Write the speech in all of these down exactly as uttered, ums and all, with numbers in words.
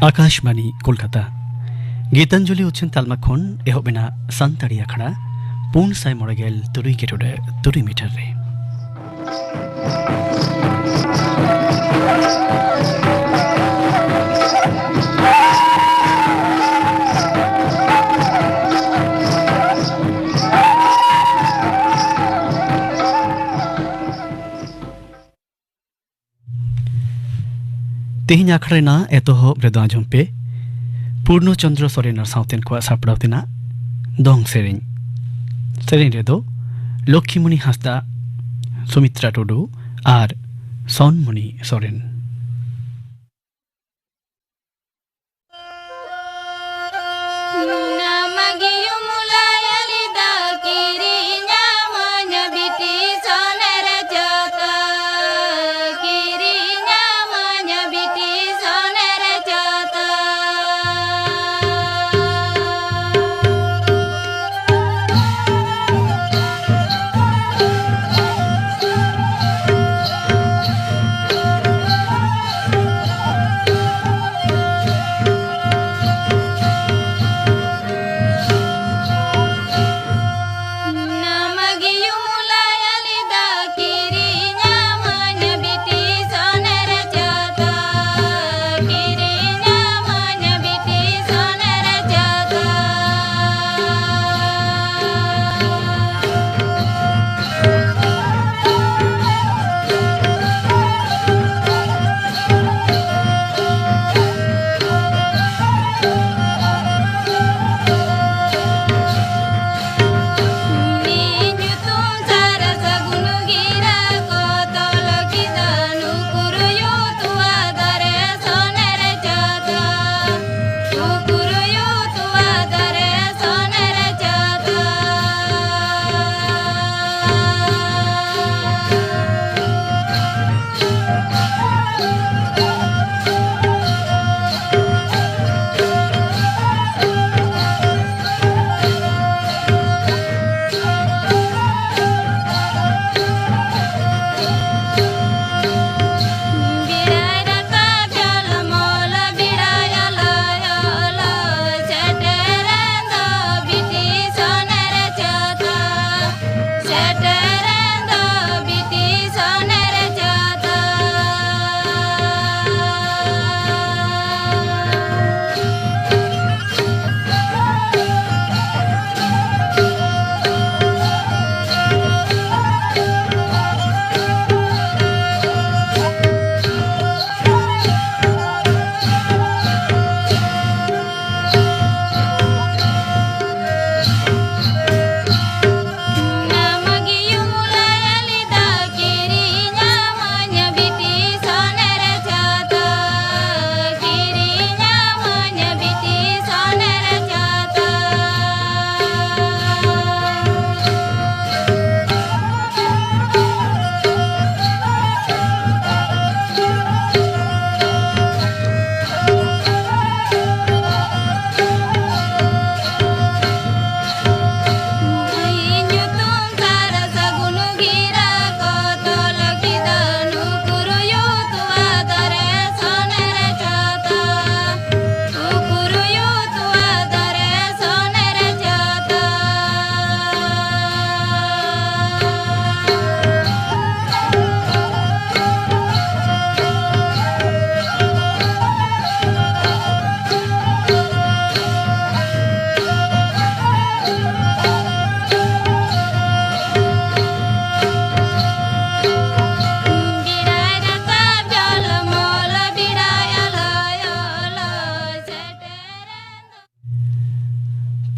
ᱟᱠᱟᱥᱵᱟᱬᱤ ᱠᱳᱞᱠᱟᱛᱟ᱾ ᱜᱤᱛᱟᱧᱡᱚᱞᱤ ᱩᱪᱷᱟᱹᱱ ᱛᱟᱞᱢᱟ ᱠᱷᱚᱱ ᱮᱦᱚᱵ ᱮᱱᱟ ᱥᱟᱱᱛᱟᱲᱤ ᱟᱠᱷᱲᱟ ᱯᱩᱱ ᱥᱟᱭ ᱢᱚᱬᱮ ᱜᱮᱞ ᱛᱩᱨᱩᱭ ᱜᱮᱰᱚᱰ ᱛᱩᱨᱩᱭ ᱢᱤᱴᱟᱨ ᱨᱮ᱾ ᱛᱮᱦᱮᱧ ᱟᱠᱷᱲᱟ ᱨᱮᱱᱟᱜ ᱮᱛᱚᱦᱚᱵ ᱨᱮᱫᱚ ᱟᱸᱡᱚᱢ ᱯᱮ ᱯᱩᱨᱱᱚ ᱪᱚᱱᱫᱨᱚ ᱥᱚᱨᱮᱱ ᱟᱨ ᱥᱟᱶᱛᱮᱱ ᱠᱚᱣᱟᱜ ᱥᱟᱯᱲᱟᱣ ᱛᱮᱱᱟᱜ ᱫᱚᱝ ᱥᱮᱨᱮᱧ᱾ ᱥᱮᱨᱮᱧ ᱨᱮᱫᱚ ᱞᱚᱠᱠᱷᱤᱢᱚᱱᱤ ᱦᱟᱸᱥᱫᱟ, ᱥᱩᱢᱤᱛᱨᱟ ᱴᱩᱰᱩ ᱟᱨ ᱥᱚᱱᱢᱚᱱᱤ ᱥᱚᱨᱮᱱ᱾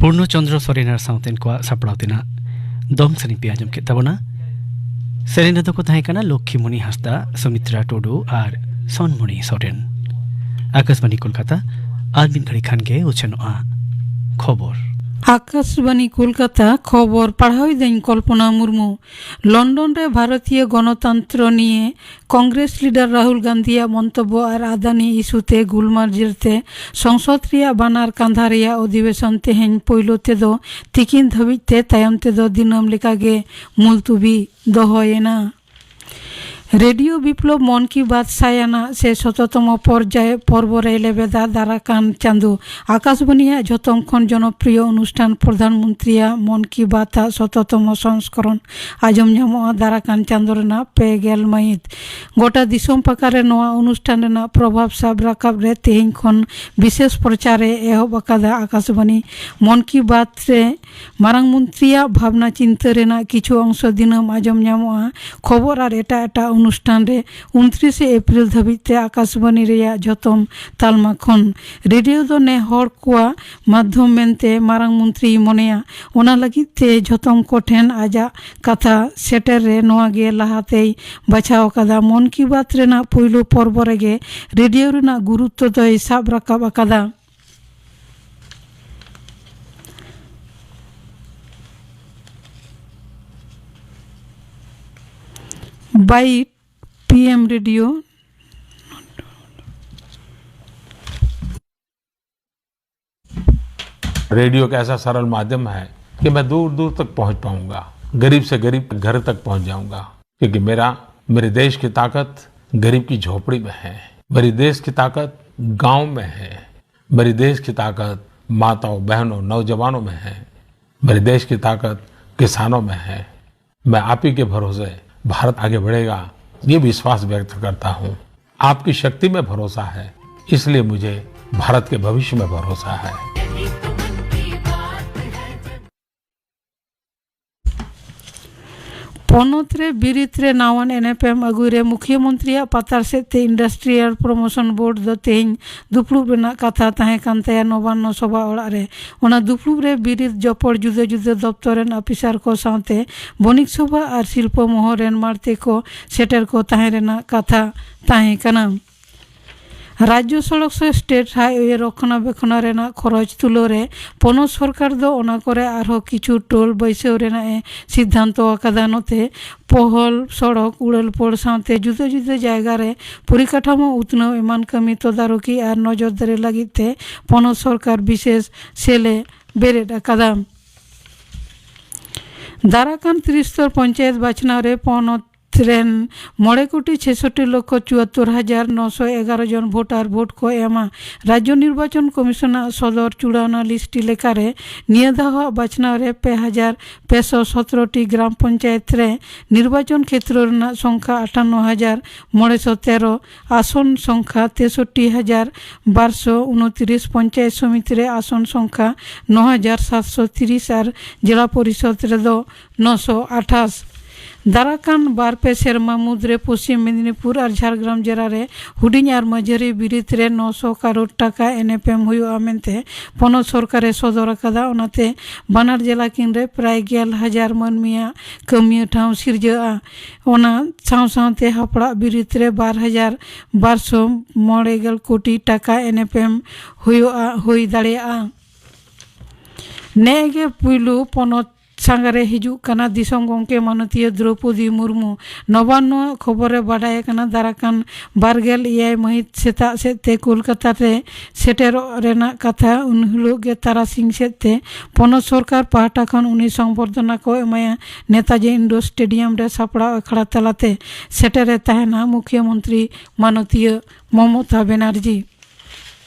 ᱯᱩᱨᱱᱚ ᱪᱚᱱᱫᱨᱚ ᱥᱚᱨᱮᱱ ᱟᱨ ᱥᱟᱶᱛᱮᱱ ᱠᱚᱣᱟᱜ ᱥᱟᱯᱲᱟᱣ ᱛᱮᱱᱟᱜ ᱫᱚᱝ ᱥᱮᱨᱮᱧ ᱯᱮ ᱟᱸᱡᱚᱢ ᱠᱮᱫ ᱛᱟᱵᱚᱱᱟ᱾ ᱥᱮᱨᱮᱧ ᱨᱮᱫᱚ ᱠᱚ ᱛᱟᱦᱮᱸ ᱠᱟᱱᱟ ᱞᱚᱠᱠᱷᱤᱢᱚᱱᱤ ᱦᱟᱸᱥᱫᱟ, ᱥᱩᱢᱤᱛᱨᱟ ᱴᱩᱰᱩ ᱟᱨ ᱥᱚᱱᱢᱚᱱᱤ ᱥᱚᱨᱮᱱ᱾ ᱟᱠᱟᱥᱵᱟᱬᱤ ᱠᱳᱞᱠᱟᱛᱟ, ᱟᱨ ᱢᱤᱫ ᱜᱷᱟᱹᱲᱤ ᱠᱷᱟᱱ ᱜᱮ ᱩᱪᱷᱟᱹᱱᱚᱜᱼᱟ ᱠᱷᱚᱵᱚᱨ᱾ ᱟᱠᱟᱥᱵᱟᱬᱤ ᱠᱳᱞᱠᱟᱛᱟ, ᱠᱷᱚᱵᱚᱨ ᱯᱟᱲᱦᱟᱣᱤᱫᱟᱹᱧ ᱠᱚᱞᱯᱚᱱᱟ ᱢᱩᱨᱢᱩ᱾ ᱞᱚᱱᱰᱚᱱ ᱨᱮ ᱵᱷᱟᱨᱚᱛᱤᱭᱚ ᱜᱚᱱᱚᱛᱚᱱᱛᱨᱚ ᱱᱤᱭᱮ ᱠᱚᱝᱜᱨᱮᱥ ᱞᱤᱰᱟᱨ ᱨᱟᱦᱩᱞ ᱜᱟᱱᱫᱷᱤᱭᱟᱜ ᱢᱚᱱᱛᱚᱵᱵᱚ ᱟᱨ ᱟᱫᱟᱱᱤ ᱤᱥᱩ ᱛᱮ ᱜᱩᱞᱢᱟᱞ ᱡᱮᱨᱛᱮ ᱥᱚᱝᱥᱚᱫ ᱨᱮᱭᱟᱜ ᱵᱟᱱᱟᱨ ᱠᱟᱸᱫᱷᱟ ᱨᱮᱭᱟᱜ ᱚᱫᱷᱤᱵᱮᱥᱚᱱ ᱛᱮᱦᱮᱧ ᱯᱳᱭᱞᱳ ᱛᱮᱫᱚ ᱛᱤᱠᱤᱱ ᱫᱷᱟᱹᱵᱤᱡ ᱛᱮ, ᱛᱟᱭᱚᱢ ᱛᱮᱫᱚ ᱫᱤᱱᱟᱹᱢ ᱞᱮᱠᱟᱜᱮ ᱢᱩᱞᱛᱩᱵᱤ ᱫᱚᱦᱚᱭᱮᱱᱟ᱾ ᱨᱮᱰᱤᱭᱳ ᱵᱤᱯᱞᱚᱵ ᱢᱚᱱ ᱠᱤ ᱵᱟᱛ ᱥᱟᱭ ᱟᱱᱟᱜ ᱥᱮ ᱥᱚᱛᱚᱛᱚᱢᱚ ᱯᱚᱨᱡᱟᱭ ᱯᱚᱨᱵᱚ ᱨᱮ ᱞᱮᱵᱮᱫᱟ ᱫᱟᱨᱟᱠᱟᱱ ᱪᱟᱸᱫᱳ᱾ ᱟᱠᱟᱥᱵᱟᱱᱤᱭᱟᱜ ᱡᱷᱚᱛᱚᱢ ᱠᱷᱚᱱ ᱡᱚᱱᱚᱯᱨᱤᱭᱚ ᱚᱱᱩᱥᱴᱷᱟᱱ ᱯᱨᱚᱫᱷᱟᱱ ᱢᱚᱱᱛᱨᱤᱭᱟᱜ ᱢᱚᱱ ᱠᱤ ᱵᱟᱛ ᱟᱜ ᱥᱚᱛᱚᱛᱚᱢᱚ ᱥᱚᱝᱥᱠᱚᱨᱚᱱ ᱟᱸᱡᱚᱢ ᱧᱟᱢᱚᱜᱼᱟ ᱫᱟᱨᱟᱠᱟᱱ ᱪᱟᱸᱫᱳ ᱨᱮᱱᱟᱜ ᱯᱮ ᱜᱮᱞ ᱢᱟᱹᱦᱤᱛ᱾ ᱜᱚᱴᱟ ᱫᱤᱥᱚᱢ ᱯᱟᱠᱟ ᱨᱮ ᱱᱚᱣᱟ ᱚᱱᱩᱥᱴᱷᱟᱱ ᱨᱮᱱᱟᱜ ᱯᱨᱚᱵᱷᱟᱵ ᱥᱟᱵ ᱨᱟᱠᱟᱵ ᱨᱮ ᱛᱮᱦᱮᱧ ᱠᱷᱚᱱ ᱵᱤᱥᱮᱥ ᱯᱨᱚᱪᱟᱨ ᱮ ᱮᱦᱚᱵ ᱟᱠᱟᱫᱟ ᱟᱠᱟᱥᱵᱟᱱᱤ᱾ ᱢᱚᱱ ᱠᱤ ᱵᱟᱛ ᱨᱮ ᱢᱟᱨᱟᱝ ᱢᱚᱱᱛᱨᱤᱭᱟᱜ ᱵᱷᱟᱵᱽᱱᱟ ᱪᱤᱱᱛᱟᱹ ᱨᱮᱱᱟᱜ ᱠᱤᱪᱷᱩ ᱚᱝᱥᱚ ᱫᱤᱱᱟᱹᱢ ᱟᱸᱡᱚᱢ ᱧᱟᱢᱚᱜᱼᱟ ᱠᱷᱚᱵᱚᱨ ᱟᱨ ᱮᱴᱟᱜ ᱮᱴᱟᱜ ᱚᱱᱩᱥᱴᱷᱟᱱ ᱨᱮ᱾ ᱩᱱᱛᱨᱤᱥᱮ ᱮᱯᱨᱤᱞ ᱫᱷᱟᱹᱵᱤᱡ ᱛᱮ ᱟᱠᱟᱥᱵᱟᱱᱤ ᱨᱮᱭᱟᱜ ᱡᱷᱚᱛᱚᱢ ᱛᱟᱞᱢᱟ ᱠᱷᱚᱱ᱾ ᱨᱮᱰᱤᱭᱳ ᱫᱚ ᱱᱮ ᱦᱚᱲ ᱠᱚᱣᱟᱜ ᱢᱟᱫᱽᱫᱷᱚᱢ ᱢᱮᱱᱛᱮ ᱢᱟᱨᱟᱝ ᱢᱚᱱᱛᱨᱤᱭ ᱢᱚᱱᱮᱭᱟ᱾ ᱚᱱᱟ ᱞᱟᱹᱜᱤᱫ ᱛᱮ ᱡᱷᱚᱛᱚᱢ ᱠᱚᱴᱷᱮᱱ ᱟᱡᱟᱜ ᱠᱟᱛᱷᱟ ᱥᱮᱴᱮᱨ ᱨᱮ ᱱᱚᱣᱟ ᱜᱮ ᱞᱟᱦᱟᱛᱮᱭ ᱵᱟᱪᱷᱟᱣ ᱟᱠᱟᱫᱟ᱾ ᱢᱚᱱ ᱠᱤ ᱵᱟᱛ ᱨᱮᱱᱟᱜ ᱯᱩᱭᱞᱩ ᱯᱚᱨᱵᱚ ᱨᱮᱜᱮ ᱨᱮᱰᱤᱭᱳ ᱨᱮᱱᱟᱜ ᱜᱩᱨᱩᱛᱛᱚ ᱫᱚᱭ ᱥᱟᱵ ᱨᱟᱠᱟᱵ ᱟᱠᱟᱫᱟ᱾ Bite, P M radio. Radio एक ऐसा सरल माध्यम है कि मैं दूर दूर तक पहुंच पाऊंगा, गरीब से गरीब के घर तक पहुंच जाऊंगा, क्योंकि मेरा, मेरे देश की ताकत गरीब की झोपड़ी में है, मेरी देश की ताकत गांव में है, मेरी देश की ताकत माताओं, बहनों, नौजवानों में है, मेरे देश की ताकत किसानों में है। मैं आप ही के भरोसे भारत आगे बढ़ेगा, ये विश्वास व्यक्त करता हूं। आपकी शक्ति में भरोसा है, इसलिए मुझे भारत के भविष्य में भरोसा है। ᱯᱚᱱᱚᱛ ᱨᱮ ᱵᱤᱨᱤᱫ ᱨᱮ ᱱᱟᱣᱟᱱ ᱮᱱᱮᱯᱮᱢ ᱟᱹᱜᱩᱭ ᱨᱮ ᱢᱩᱠᱷᱤᱭᱟᱹ ᱢᱚᱱᱛᱨᱤᱭᱟᱜ ᱯᱟᱛᱟᱨ ᱥᱮᱫ ᱛᱮ ᱤᱱᱰᱟᱥᱴᱨᱤᱭᱟᱞ ᱯᱨᱚᱢᱳᱥᱚᱱ ᱵᱳᱨᱰ ᱫᱚ ᱛᱮᱦᱮᱧ ᱫᱩᱯᱲᱩᱵ ᱨᱮᱱᱟᱜ ᱠᱟᱛᱷᱟ ᱛᱟᱦᱮᱸ ᱠᱟᱱ ᱛᱟᱭᱟ ᱱᱚᱵᱟᱱᱱᱚ ᱥᱚᱵᱷᱟ ᱚᱲᱟᱜ ᱨᱮ᱾ ᱚᱱᱟ ᱫᱩᱯᱲᱩᱵ ᱨᱮ ᱵᱤᱨᱤᱫ ᱡᱚᱯᱚᱲ ᱡᱩᱫᱟᱹ ᱡᱩᱫᱟᱹ ᱫᱚᱯᱛᱚᱨ ᱨᱮᱱ ᱚᱯᱷᱤᱥᱟᱨ ᱠᱚ ᱥᱟᱶᱛᱮ ᱵᱚᱱᱤᱠ ᱥᱚᱵᱷᱟ ᱟᱨ ᱥᱤᱞᱯᱚ ᱢᱚᱦᱚᱨ ᱨᱮᱱ ᱢᱟᱬᱛᱮ ᱠᱚ ᱥᱮᱴᱮᱨ ᱠᱚ ᱛᱟᱦᱮᱸ ᱨᱮᱱᱟᱜ ᱠᱟᱛᱷᱟ ᱛᱟᱦᱮᱸ ᱠᱟᱱᱟ᱾ ᱨᱟᱡᱽᱡᱚ ᱥᱚᱲᱚᱠ ᱥᱮ ᱥᱴᱮᱴ ᱦᱟᱭᱣᱮ ᱨᱚᱠᱷᱚᱱᱟᱵᱮᱠᱷᱚᱱ ᱨᱮᱱᱟᱜ ᱠᱷᱚᱨᱚᱪ ᱛᱩᱞᱟᱹᱣ ᱨᱮ ᱯᱚᱱᱚᱛ ᱥᱚᱨᱠᱟᱨ ᱫᱚ ᱚᱱᱟ ᱠᱚᱨᱮ ᱟᱨᱦᱚᱸ ᱠᱤᱪᱷᱩ ᱴᱳᱞ ᱵᱟᱹᱭᱥᱟᱹᱣ ᱨᱮᱱᱟᱜ ᱮ ᱥᱤᱫᱽᱫᱷᱟᱱᱛᱚ ᱟᱠᱟᱫᱟ᱾ ᱱᱚᱛᱮ ᱯᱚᱦᱚᱞ, ᱥᱚᱲᱚᱠ, ᱩᱲᱟᱹᱞᱯᱳᱲ ᱥᱟᱶᱛᱮ ᱡᱩᱫᱟᱹ ᱡᱩᱫᱟᱹ ᱡᱟᱭᱜᱟ ᱨᱮ ᱯᱚᱨᱤᱠᱟᱴᱷᱟᱢᱳ ᱩᱛᱱᱟᱹᱣ ᱮᱢᱟᱱ ᱠᱟᱹᱢᱤ ᱛᱚᱫᱟᱨᱚᱠᱤ ᱟᱨ ᱱᱚᱡᱚᱨ ᱫᱟᱨᱤ ᱞᱟᱹᱜᱤᱫ ᱛᱮ ᱯᱚᱱᱚᱛ ᱥᱚᱨᱠᱟᱨ ᱵᱤᱥᱮᱥ ᱥᱮᱞ ᱮ ᱵᱮᱨᱮᱫ ᱟᱠᱟᱫᱟ᱾ ᱫᱟᱨᱟᱠᱟᱱ ᱛᱨᱤᱥᱛᱚᱨ ᱯᱚᱧᱪᱟᱭᱮᱛ ᱵᱟᱪᱷᱱᱟᱣ ᱨᱮ ᱯᱚᱱᱚᱛ ᱨᱮᱱ ᱢᱚᱬᱮ ᱠᱳᱴᱤ ᱪᱷᱮᱥᱚᱴᱴᱤ ᱞᱚᱠᱷᱚ ᱪᱩᱣᱟᱛᱛᱳᱨ ᱦᱟᱡᱟᱨ ᱱᱚᱥᱚ ᱮᱜᱟᱨᱚ ᱡᱚᱱ ᱵᱷᱳᱴᱟᱨ ᱵᱷᱳᱴ ᱠᱚ ᱮᱢᱟ᱾ ᱨᱟᱡᱽᱡᱚ ᱱᱤᱨᱵᱟᱪᱚᱱ ᱠᱚᱢᱤᱥᱚᱱᱟᱜ ᱥᱚᱫᱚᱨ ᱪᱩᱲᱟᱹᱣᱱᱟ ᱞᱤᱥᱴ ᱞᱮᱠᱟᱨᱮ ᱱᱤᱭᱟᱹ ᱫᱷᱟᱣᱟᱜ ᱵᱟᱪᱷᱱᱟᱣ ᱨᱮ ᱯᱮ ᱦᱟᱡᱟᱨ ᱯᱮᱥᱚ ᱥᱚᱛᱨᱚ ᱴᱤ ᱜᱨᱟᱢ ᱯᱚᱧᱪᱟᱭᱮᱛ ᱨᱮ ᱱᱤᱨᱵᱟᱪᱚᱱ ᱠᱷᱮᱛᱨᱚ ᱨᱮᱱᱟᱜ ᱥᱚᱝᱠᱷᱟ ᱟᱴᱷᱟᱱᱱᱚ ᱦᱟᱡᱟᱨ ᱢᱚᱬᱮᱥᱚ ᱛᱮᱨᱚ, ᱟᱥᱚᱱ ᱥᱚᱝᱠᱷᱟ ᱛᱮᱥᱚᱴᱴᱤ ᱦᱟᱡᱟᱨ ᱵᱟᱨᱥᱚ ᱩᱱᱛᱨᱤᱥ, ᱯᱚᱧᱪᱟᱭᱮᱛ ᱥᱚᱢᱤᱛᱤ ᱨᱮ ᱟᱥᱚᱱ ᱥᱚᱝᱠᱷᱟ ᱱᱚ ᱦᱟᱡᱟᱨ ᱥᱟᱛᱥᱚ ᱛᱤᱨᱤᱥ ᱟᱨ ᱡᱮᱞᱟ ᱯᱚᱨᱤᱥᱚᱫᱽ ᱨᱮᱫᱚ ᱱᱚᱥᱚ ᱟᱴᱷᱟᱥ᱾ ᱫᱟᱨᱟᱠᱟᱱ ᱵᱟᱨ ᱯᱮ ᱥᱮᱨᱢᱟ ᱢᱩᱫᱽᱨᱮ ᱯᱚᱥᱪᱤᱢ ᱢᱮᱫᱤᱱᱤᱯᱩᱨ ᱟᱨ ᱡᱷᱟᱲᱜᱨᱟᱢ ᱡᱮᱞᱟ ᱨᱮ ᱦᱩᱰᱤᱧ ᱟᱨ ᱢᱟᱹᱡᱷᱟᱹᱨᱤ ᱵᱤᱨᱤᱫ ᱨᱮ ᱱᱚᱥᱚ ᱠᱟᱨᱳᱲ ᱴᱟᱠᱟ ᱮᱱᱮᱯᱮᱢ ᱦᱩᱭᱩᱜᱼᱟ ᱢᱮᱱᱛᱮ ᱯᱚᱱᱚᱛ ᱥᱚᱨᱠᱟᱨᱮ ᱥᱚᱫᱚᱨ ᱟᱠᱟᱫᱟ᱾ ᱚᱱᱟᱛᱮ ᱵᱟᱱᱟᱨ ᱡᱮᱞᱟ ᱠᱤᱱ ᱨᱮ ᱯᱨᱟᱭ ᱜᱮᱞ ᱦᱟᱡᱟᱨ ᱢᱟᱹᱱᱢᱤᱭᱟᱜ ᱠᱟᱹᱢᱤᱭᱟᱹ ᱴᱷᱟᱶ ᱥᱤᱨᱡᱟᱹᱜᱼᱟ᱾ ᱚᱱᱟ ᱥᱟᱶ ᱥᱟᱶᱛᱮ ᱦᱟᱯᱲᱟᱜ ᱵᱤᱨᱤᱫ ᱨᱮ ᱵᱟᱨ ᱦᱟᱡᱟᱨ ᱵᱟᱨᱥᱚ ᱢᱚᱬᱮ ᱜᱮᱞ ᱠᱳᱴᱤ ᱴᱟᱠᱟ ᱮᱱᱮᱯᱮᱢ ᱦᱩᱭᱩᱜᱼᱟ, ᱦᱩᱭ ᱫᱟᱲᱮᱭᱟᱜᱼᱟ᱾ ᱱᱮᱜᱮ ᱯᱩᱭᱞᱩ ᱯᱚᱱᱚᱛ ᱥᱟᱸᱜᱷᱟᱨᱮ ᱦᱤᱡᱩᱜ ᱠᱟᱱᱟ ᱫᱤᱥᱚᱢ ᱜᱚᱢᱠᱮ ᱢᱟᱱᱚᱛᱤᱭᱟᱹ ᱫᱨᱚᱣᱯᱚᱫᱤ ᱢᱩᱨᱢᱩ᱾ ᱱᱚᱵᱟᱱᱱᱚ ᱠᱷᱚᱵᱚᱨ ᱨᱮ ᱵᱟᱰᱟᱭ ᱟᱠᱟᱱᱟ, ᱫᱟᱨᱟᱠᱟᱱ ᱵᱟᱨᱜᱮᱞ ᱮᱭᱟᱭ ᱢᱟᱹᱦᱤᱛ ᱥᱮᱛᱟᱜ ᱥᱮᱫ ᱛᱮ ᱠᱳᱞᱠᱟᱛᱟ ᱨᱮ ᱥᱮᱴᱮᱨᱚᱜ ᱨᱮᱱᱟᱜ ᱠᱟᱛᱷᱟ᱾ ᱩᱱ ᱦᱤᱞᱳᱜ ᱜᱮ ᱛᱟᱨᱟᱥᱤᱧ ᱥᱮᱫ ᱛᱮ ᱯᱚᱱᱚᱛ ᱥᱚᱨᱠᱟᱨ ᱯᱟᱦᱴᱟ ᱠᱷᱚᱱ ᱩᱱᱤ ᱥᱚᱝᱵᱚᱨᱫᱷᱚᱱᱟ ᱠᱚ ᱮᱢᱟᱭᱟ ᱱᱮᱛᱟᱡᱤ ᱤᱱᱰᱳᱨ ᱥᱴᱮᱰᱤᱭᱟᱢ ᱨᱮ ᱥᱟᱯᱲᱟᱣ ᱟᱠᱷᱲᱟ ᱛᱟᱞᱟᱛᱮ᱾ ᱥᱮᱴᱮᱨ ᱮ ᱛᱟᱦᱮᱱᱟ ᱢᱩᱠᱷᱭᱟᱹ ᱢᱚᱱᱛᱨᱤ ᱢᱟᱱᱚᱛᱤᱭᱟᱹ ᱢᱚᱢᱚᱛᱟ ᱵᱮᱱᱟᱨᱡᱤ᱾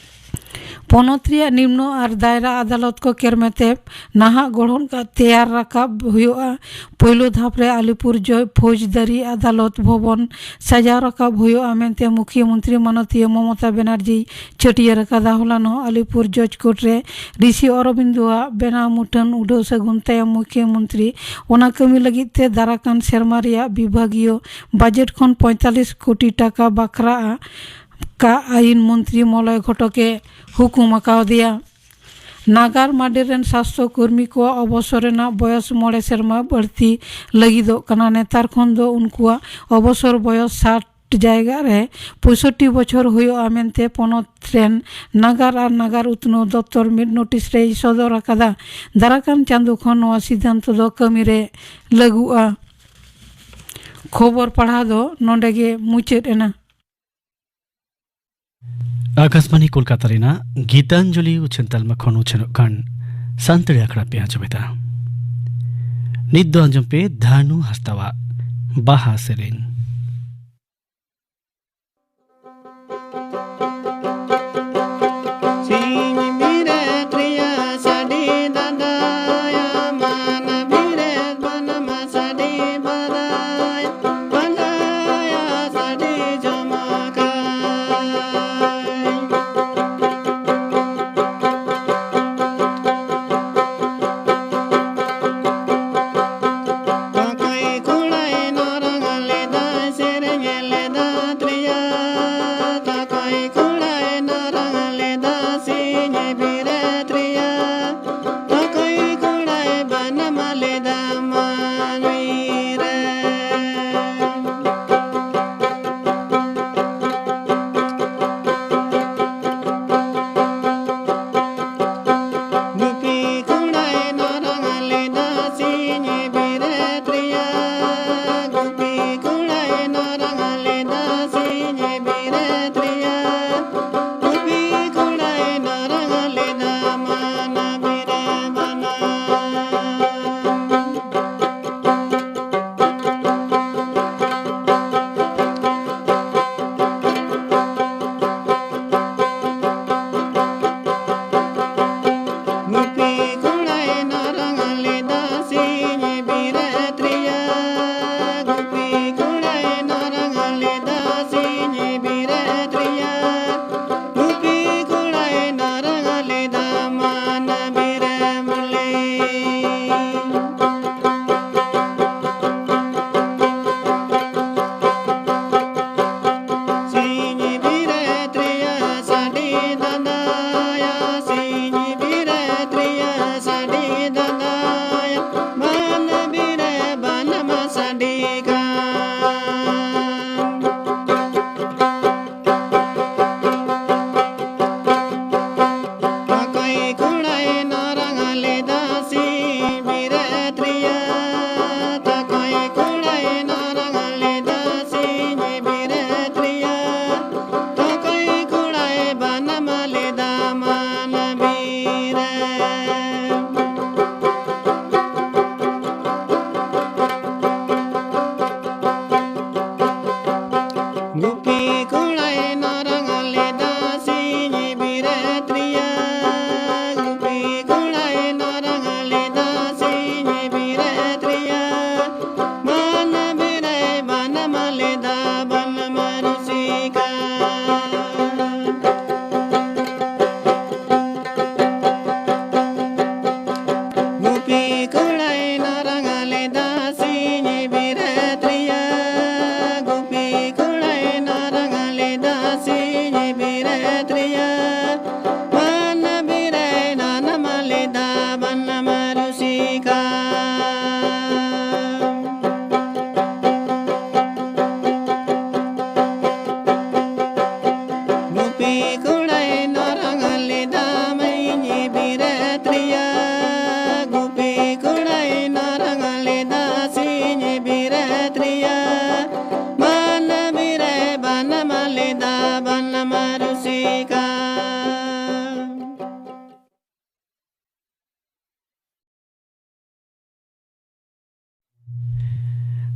ᱯᱚᱱᱚᱛ ᱨᱮᱭᱟᱜ ᱱᱤᱢᱱᱚ ᱟᱨ ᱫᱟᱭᱨᱟ ᱟᱫᱟᱞᱚᱛ ᱠᱚ ᱠᱮᱨᱢᱮᱛᱮ ᱱᱟᱦᱟᱜ ᱜᱚᱲᱦᱚᱱ ᱠᱟᱛᱮ ᱛᱮᱭᱟᱨ ᱨᱟᱠᱟᱵ ᱦᱩᱭᱩᱜᱼᱟ᱾ ᱯᱳᱭᱞᱳ ᱫᱷᱟᱯ ᱨᱮ ᱟᱞᱤᱯᱩᱨ ᱡᱚ-, ᱯᱷᱳᱡᱽᱫᱟᱨᱤ ᱟᱫᱟᱞᱚᱛ ᱵᱷᱚᱵᱚᱱ ᱥᱟᱡᱟᱣ ᱨᱟᱠᱟᱵ ᱦᱩᱭᱩᱜᱼᱟ ᱢᱮᱱᱛᱮ ᱢᱩᱠᱷᱭᱟᱹ ᱢᱚᱱᱛᱨᱤ ᱢᱟᱱᱚᱛᱤᱭᱟᱹ ᱢᱚᱢᱚᱛᱟ ᱵᱮᱱᱟᱨᱡᱤ ᱪᱷᱟᱹᱴᱭᱟᱹᱨ ᱟᱠᱟᱫᱟ᱾ ᱦᱚᱞᱟᱱᱚᱜ ᱟᱞᱤᱯᱩᱨ ᱡᱚᱡᱽ ᱠᱳᱨᱴ ᱨᱮ ᱨᱤᱥᱤ ᱚᱨᱚᱵᱤᱱᱫᱩᱣᱟᱜ ᱵᱮᱱᱟᱣ ᱢᱩᱴᱷᱟᱹᱱ ᱩᱰᱷᱟᱹᱣ ᱥᱟᱹᱜᱩᱱ ᱛᱟᱭᱚᱢ ᱢᱩᱠᱷᱭᱟᱹ ᱢᱚᱱᱛᱨᱤ ᱚᱱᱟ ᱠᱟᱹᱢᱤ ᱞᱟᱹᱜᱤᱫ ᱛᱮ ᱫᱟᱨᱟᱠᱟᱱ ᱥᱮᱨᱢᱟ ᱨᱮᱭᱟᱜ ᱵᱤᱵᱷᱟᱜᱤᱭᱚ ᱵᱟᱡᱮᱴ ᱠᱷᱚᱱ ᱯᱚᱸᱭᱛᱟᱞᱤᱥ ᱠᱳᱴᱤ ᱴᱟᱠᱟ ᱵᱟᱠᱷᱨᱟ ᱠᱟ ᱟᱭᱤᱱ ᱢᱚᱱᱛᱨᱤ ᱢᱚᱞᱚᱭ ᱜᱷᱚᱴᱚᱠ ᱮ ᱦᱩᱠᱩᱢ ᱟᱠᱟᱣᱫᱮᱭᱟ᱾ ᱱᱟᱜᱟᱨ ᱢᱟᱰᱮᱨ ᱨᱮᱱ ᱥᱟᱥᱛᱷᱚ ᱠᱚᱨᱢᱤ ᱠᱚᱣᱟᱜ ᱚᱵᱚᱥᱚᱨ ᱨᱮᱱᱟᱜ ᱵᱚᱭᱚᱥ ᱢᱚᱬᱮ ᱥᱮᱨᱢᱟ ᱵᱟᱹᱲᱛᱤ ᱞᱟᱹᱜᱤᱫᱚᱜ ᱠᱟᱱᱟ᱾ ᱱᱮᱛᱟᱨ ᱠᱷᱚᱱ ᱫᱚ ᱩᱱᱠᱩᱣᱟᱜ ᱚᱵᱚᱥᱚᱨ ᱵᱚᱭᱚᱥ ᱥᱟᱴ ᱡᱟᱭᱜᱟ ᱨᱮ ᱯᱚᱸᱭᱥᱚᱴᱴᱤ ᱵᱚᱪᱷᱚᱨ ᱦᱩᱭᱩᱜᱼᱟ ᱢᱮᱱᱛᱮ ᱯᱚᱱᱚᱛ ᱨᱮᱱ ᱱᱟᱜᱟᱨ ᱟᱨ ᱱᱟᱜᱟᱨ ᱩᱛᱱᱟᱹᱣ ᱫᱚᱯᱛᱚᱨ ᱢᱤᱫ ᱱᱳᱴᱤᱥ ᱨᱮᱭ ᱥᱚᱫᱚᱨ ᱟᱠᱟᱫᱟ᱾ ᱫᱟᱨᱟᱠᱟᱱ ᱪᱟᱸᱫᱳ ᱠᱷᱚᱱ ᱱᱚᱣᱟ ᱥᱤᱫᱽᱫᱷᱟᱱᱛᱚ ᱫᱚ ᱠᱟᱹᱢᱤ ᱨᱮ ᱞᱟᱹᱜᱩᱜᱼᱟ᱾ ᱠᱷᱚᱵᱚᱨ ᱯᱟᱲᱦᱟᱣ ᱫᱚ ᱱᱚᱰᱮ ᱜᱮ ᱢᱩᱪᱟᱹᱫ ᱮᱱᱟ᱾ ᱟᱠᱟᱥᱵᱟᱱᱤ ᱠᱳᱞᱠᱟᱛᱟ ᱨᱮᱱᱟᱜ ᱜᱤᱛᱟᱧᱡᱚᱞᱤ ᱩᱪᱷᱟᱹᱱ ᱛᱟᱞᱢᱟ ᱠᱷᱚᱱ ᱩᱪᱷᱟᱹᱱᱚᱜ ᱠᱟᱱ ᱥᱟᱱᱛᱟᱲᱤ ᱟᱠᱷᱲᱟ ᱯᱮ ᱟᱸᱡᱚᱢᱮᱫᱟ᱾ ᱱᱤᱛ ᱫᱚ ᱟᱸᱡᱚᱢ ᱯᱮ ᱫᱷᱟᱱᱩ ᱦᱟᱸᱥᱫᱟᱣᱟᱜ ᱵᱟᱦᱟ ᱥᱮᱨᱮᱧ᱾ ᱥᱤᱧ ᱵᱮᱨᱮᱫ ᱨᱮᱭᱟᱜ ᱥᱟᱰᱮ ᱫᱟᱫᱟᱭᱟ, ᱢᱟᱱ ᱵᱮᱨᱮᱫ ᱵᱟᱱᱟᱢ ᱥᱟᱰᱮ ᱵᱟᱨᱟᱭ, ᱯᱟᱸᱡᱟᱭᱟ ᱥᱟᱰᱮ ᱡᱚᱢᱟᱠᱟᱭ᱾ ᱚᱠᱚᱭ ᱠᱚᱲᱟᱭ ᱱᱚᱨᱚᱝ ᱞᱮᱫᱟ, ᱥᱮᱨᱮᱧ ᱞᱮᱫᱟ ᱛᱨᱮᱭᱟ᱾ ᱚᱠᱚᱭ ᱠᱚᱲᱟᱭ ᱱᱚᱨᱚᱝ ᱞᱮᱫᱟ, ᱥᱤᱧ ᱵᱮᱨᱮᱫ ᱨᱮᱭᱟ᱾ ᱚᱠᱚᱭ ᱠᱚᱲᱟᱭ ᱵᱟᱱᱟᱢ ᱞᱮᱫᱟ, ᱢᱟᱹᱱᱢᱤ ᱨᱮ᱾ ᱜᱩᱯᱤ ᱠᱚᱲᱟᱭ ᱱᱚᱨᱚᱝ ᱞᱮᱫᱟ, ᱥᱤᱧ ᱵᱮᱨᱮᱫ ᱨᱮᱭᱟ᱾ ᱜᱩᱯᱤ ᱠᱚᱲᱟᱭ ᱱᱚᱨᱚᱝ ᱞᱮᱫᱟ,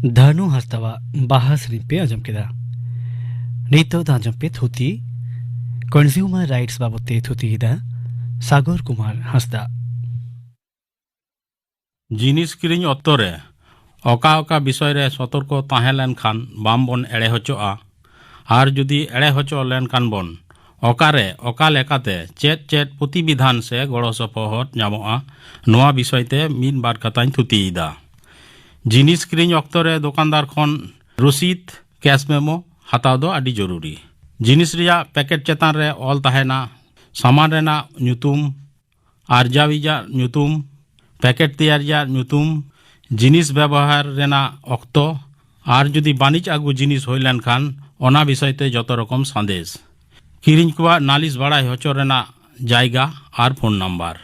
ᱫᱷᱟᱱᱩ ᱦᱟᱸᱥᱫᱟᱣᱟᱜ ᱵᱟᱦᱟ ᱥᱮᱨᱮᱧ ᱯᱮ ᱟᱸᱡᱚᱢ ᱠᱮᱫᱟ᱾ ᱱᱤᱛᱚᱜ ᱫᱚ ᱟᱸᱡᱚᱢ ᱯᱮ ᱛᱷᱩᱛᱤ᱾ ᱠᱚᱱᱡᱩᱢᱟᱨ ᱨᱟᱭᱤᱴᱥ ᱵᱟᱵᱚᱛ ᱛᱮ ᱛᱷᱩᱛᱤᱭᱮᱫᱟ ᱥᱟᱜᱚᱨ ᱠᱩᱢᱟᱨ ᱦᱟᱸᱥᱫᱟ᱾ ᱡᱤᱱᱤᱥ ᱠᱤᱨᱤᱧ ᱚᱠᱛᱚ ᱨᱮ ᱚᱠᱟ ᱚᱠᱟ ᱵᱤᱥᱚᱭ ᱨᱮ ᱥᱚᱛᱚᱨᱠᱚ ᱛᱟᱦᱮᱸ ᱞᱮᱱᱠᱷᱟᱱ ᱵᱟᱝ ᱵᱚᱱ ᱮᱲᱮ ᱦᱚᱪᱚᱜᱼᱟ? ᱟᱨ ᱡᱩᱫᱤ ᱮᱲᱮ ᱦᱚᱪᱚ ᱞᱮᱱᱠᱷᱟᱱ ᱵᱚᱱ, ᱚᱠᱟᱨᱮ, ᱚᱠᱟ ᱞᱮᱠᱟᱛᱮ, ᱪᱮᱫ ᱪᱮᱫ ᱯᱨᱚᱛᱤᱵᱤᱫᱷᱟᱱ ᱥᱮ ᱜᱚᱲᱚ ᱥᱚᱯᱚᱦᱚᱫ ᱧᱟᱢᱚᱜᱼᱟ? ᱱᱚᱣᱟ ᱵᱤᱥᱚᱭ ᱛᱮ ᱢᱤᱫ ᱵᱟᱨ ᱠᱟᱛᱷᱟᱧ ᱛᱷᱩᱛᱤᱭᱮᱫᱟ᱾ ᱡᱤᱱᱤᱥ ᱠᱤᱨᱤᱧ ᱚᱠᱛᱚ ᱨᱮ ᱫᱚᱠᱟᱱᱫᱟᱨ ᱠᱷᱚᱱ ᱨᱚᱥᱤᱫ, ᱠᱮᱥ ᱢᱮᱢᱳ, ᱦᱟᱛᱟᱣ ᱫᱚ ᱟᱹᱰᱤ ᱡᱚᱨᱩᱨᱤ᱾ ᱡᱤᱱᱤᱥ ᱨᱮᱭᱟᱜ ᱯᱮᱠᱮᱴ ᱪᱮᱛᱟᱱ ᱨᱮ ᱚᱞ ᱛᱟᱦᱮᱱᱟ ᱥᱟᱢᱟᱱ ᱨᱮᱱᱟᱜ ᱧᱩᱛᱩᱢ, ᱟᱨᱡᱟᱣᱤᱡᱟᱜ ᱧᱩᱛᱩᱢ, ᱯᱮᱠᱮᱴ ᱛᱮᱭᱟᱨᱤᱡᱟᱜ ᱧᱩᱛᱩᱢ, ᱡᱤᱱᱤᱥ ᱵᱮᱵᱚᱦᱟᱨ ᱨᱮᱱᱟᱜ ᱚᱠᱛᱚ, ᱟᱨ ᱡᱩᱫᱤ ᱵᱟᱹᱱᱤᱡ ᱟᱹᱜᱩ ᱡᱤᱱᱤᱥ ᱦᱩᱭ ᱞᱮᱱᱠᱷᱟᱱ, ᱚᱱᱟ ᱵᱤᱥᱚᱭ ᱛᱮ ᱡᱚᱛᱚ ᱨᱚᱠᱚᱢ ᱥᱟᱸᱫᱮᱥ᱾ ᱠᱤᱨᱤᱧ ᱠᱚᱣᱟᱜ ᱱᱟᱞᱤᱥ ᱵᱟᱲᱟᱭ ᱦᱚᱪᱚ ᱨᱮᱱᱟᱜ ᱡᱟᱭᱜᱟ ᱟᱨ ᱯᱷᱳᱱ ᱱᱟᱢᱵᱟᱨ᱾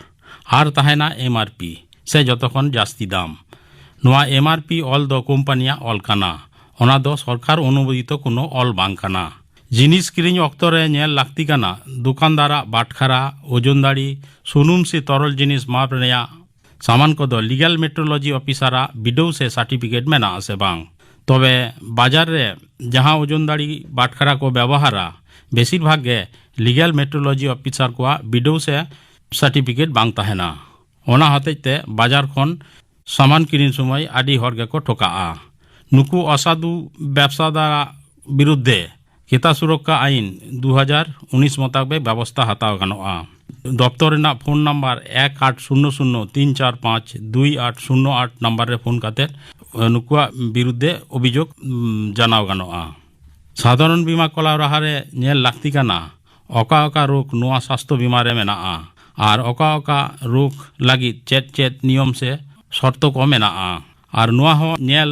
ᱟᱨ ᱛᱟᱦᱮᱱᱟ ᱮᱢ ᱟᱨ ᱯᱤ, ᱥᱮ ᱡᱚᱛᱚ ᱠᱷᱚᱱ ᱡᱟᱹᱥᱛᱤ ᱫᱟᱢ᱾ ᱱᱚᱣᱟ ᱮᱢ ᱟᱨ ᱯᱤ ᱚᱞ ᱫᱚ ᱠᱳᱢᱯᱟᱱᱤᱭᱟᱜ ᱚᱞ ᱠᱟᱱᱟ, ᱚᱱᱟ ᱫᱚ ᱥᱚᱨᱠᱟᱨ ᱚᱱᱩᱢᱳᱫᱤᱛᱚ ᱠᱳᱱᱳ ᱚᱞ ᱵᱟᱝ ᱠᱟᱱᱟ᱾ ᱡᱤᱱᱤᱥ ᱠᱤᱨᱤᱧ ᱚᱠᱛᱚ ᱨᱮ ᱧᱮᱞ ᱞᱟᱹᱠᱛᱤ ᱠᱟᱱᱟ ᱫᱚᱠᱟᱱᱫᱟᱨᱟᱜ ᱵᱟᱴᱠᱷᱟᱨᱟ, ᱳᱡᱚᱱ ᱫᱟᱲᱤ, ᱥᱩᱱᱩᱢ ᱥᱮ ᱛᱚᱨᱚᱞ ᱡᱤᱱᱤᱥ ᱢᱟᱯ ᱨᱮᱭᱟᱜ ᱥᱟᱢᱟᱱ ᱠᱚᱫᱚ ᱞᱤᱜᱟᱞ ᱢᱮᱴᱨᱳᱞᱚᱡᱤ ᱚᱯᱷᱤᱥᱟᱨᱟᱜ ᱵᱤᱰᱟᱹᱣ ᱥᱮ ᱥᱟᱨᱴᱤᱯᱷᱤᱠᱮᱴ ᱢᱮᱱᱟᱜᱼᱟ ᱥᱮ ᱵᱟᱝ᱾ ᱛᱚᱵᱮ ᱵᱟᱡᱟᱨ ᱨᱮ ᱡᱟᱦᱟᱸ ᱳᱡᱚᱱ ᱫᱟᱲᱤ ᱵᱟᱴᱠᱷᱟᱨᱟ ᱠᱚ ᱵᱮᱵᱚᱦᱟᱨᱟ, ᱵᱮᱥᱤᱨ ᱵᱷᱟᱜᱽ ᱜᱮ ᱞᱤᱜᱟᱞ ᱢᱮᱴᱨᱳᱞᱚᱡᱤ ᱚᱯᱷᱤᱥᱟᱨ ᱠᱚᱣᱟᱜ ᱵᱤᱰᱟᱹᱣ ᱥᱮ ᱥᱟᱨᱴᱤᱯᱷᱤᱠᱮᱴ ᱵᱟᱝ ᱛᱟᱦᱮᱱᱟ᱾ ᱚᱱᱟ ᱦᱚᱛᱮᱡ ᱛᱮ ᱵᱟᱡᱟᱨ ᱠᱷᱚᱱ ᱥᱟᱢᱟᱱ ᱠᱤᱨᱤᱧ ᱥᱚᱢᱚᱭ ᱟᱹᱰᱤ ᱦᱚᱲ ᱜᱮᱠᱚ ᱴᱷᱚᱠᱟᱜᱼᱟ᱾ ᱱᱩᱠᱩ ᱚᱥᱟᱫᱷᱩ ᱵᱮᱵᱥᱟᱫᱟᱨᱟᱜ ᱵᱤᱨᱩᱫᱽᱫᱷᱮ ᱠᱷᱮᱛᱟ ᱥᱩᱨᱚᱠᱠᱷᱟ ᱟᱭᱤᱱ ᱫᱩ ᱦᱟᱡᱟᱨ ᱩᱱᱤᱥ ᱢᱚᱛᱟᱵᱮᱠ ᱵᱮᱵᱚᱥᱛᱷᱟ ᱦᱟᱛᱟᱣ ᱜᱟᱱᱚᱜᱼᱟ᱾ ᱫᱚᱯᱛᱚᱨ ᱨᱮᱱᱟᱜ ᱯᱷᱳᱱ ᱱᱟᱢᱵᱟᱨ ᱮᱠ ᱟᱴ ᱥᱩᱱᱱᱚ ᱥᱩᱱᱱᱚ ᱛᱤᱱ ᱪᱟᱨ ᱯᱟᱸᱪ ᱫᱩᱭ ᱟᱴ ᱥᱩᱱᱱᱚ ᱟᱴ ᱱᱟᱢᱵᱟᱨ ᱨᱮ ᱯᱷᱳᱱ ᱠᱟᱛᱮ, ᱮ, ᱱᱩᱠᱩᱣᱟᱜ ᱵᱤᱨᱩᱫᱽᱫᱷᱮ ᱚᱵᱷᱤᱡᱳᱜᱽ, ᱩᱢ, ᱡᱟᱱᱟᱣ ᱜᱟᱱᱚᱜᱼᱟ᱾ ᱥᱟᱫᱷᱟᱨᱚᱱ ᱵᱤᱢᱟ ᱠᱚᱨᱟᱣ ᱞᱟᱦᱟᱨᱮ ᱧᱮᱞ ᱞᱟᱹᱠᱛᱤ ᱠᱟᱱᱟ ᱚᱠᱟ ᱚᱠᱟ ᱨᱳᱜᱽ ᱱᱚᱣᱟ ᱥᱟᱥᱛᱷᱚ ᱵᱤᱢᱟ ᱨᱮ ᱢᱮᱱᱟᱜᱼᱟ ᱟᱨ ᱚᱠᱟ ᱚᱠᱟ ᱨᱳᱜᱽ ᱞᱟᱹᱜᱤᱫ ᱪᱮᱫ ᱪᱮᱫ ᱱᱤᱭᱚᱢ ᱥᱮ ᱥᱚᱨᱛᱚ ᱠᱚ ᱢᱮᱱᱟᱜᱼᱟ᱾ ᱟᱨ ᱱᱚᱣᱟ ᱦᱚᱸ ᱧᱮᱞ